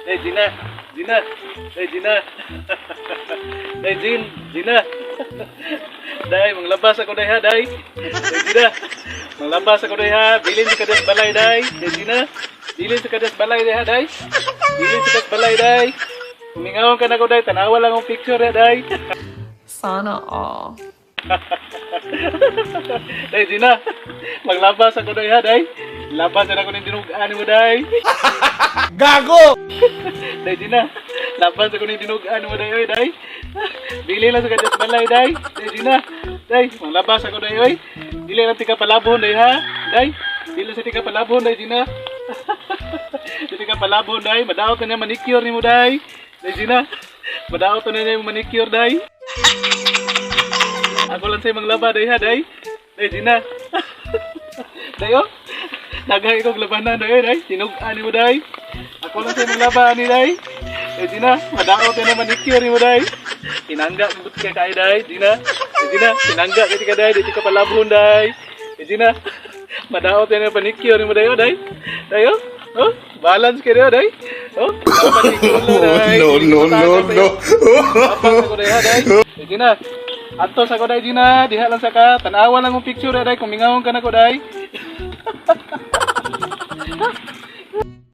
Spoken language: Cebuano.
Day, Gina. Gina. Day, Gina. Day, Jin. Gina. Day, manglabas ako, day, ha, day. Day, Gina. Manglabas ako, day, ha. Bilin sa kadas balay, day. Day, Gina. Bilin sa kadas balay, day, ha, day. Bilin sa kadas balay, day. Kumingawan ka na ko, day. Tanawa lang ang picture, ha, day. Sana all. Day, Gina. Maglabas ako, day, ha, day. Labas na ako ng dinugaan mo, day. Gago! Day, Gina. Labas ako ng dinugaan mo, day, oy, day. Dili lang sa kadas balay, day. Day, Gina. Day, manglabas ako, day, oy. Dili lang tika palabon, day, ha. Day, dili sa tika palabon, day, Gina. Dili ka palabon, day. Madaot na niya manicure nimo, day. Day, Gina. Madaot na niya yung manicure, day. Ako lang sa'yo manglaba, day, ha, day. Day, Gina. Day, oh. Naghay kog labanan, day, day. Tinugaan nimo, day. Ako lang sa'yo manglaba, ani, day. Day, Gina. Madaot na manicure nimo, day. Tinangga mo ka kay, day, Gina. Day, Gina. Tinangga ka ka, day. Di ka palabon, day. Day, Gina. Madaot na manicure nimo, day, oh, day. Day, oh. Oh, balance ka day. Oh, dapat ikaw, day. No, no, no, no. Apas ako, day, ha, day. Day, Gina. Atos ako, day, Gina. Diha lang sa ka. Tanawa lang ang picture, day. Kumingawon ka na ko, day.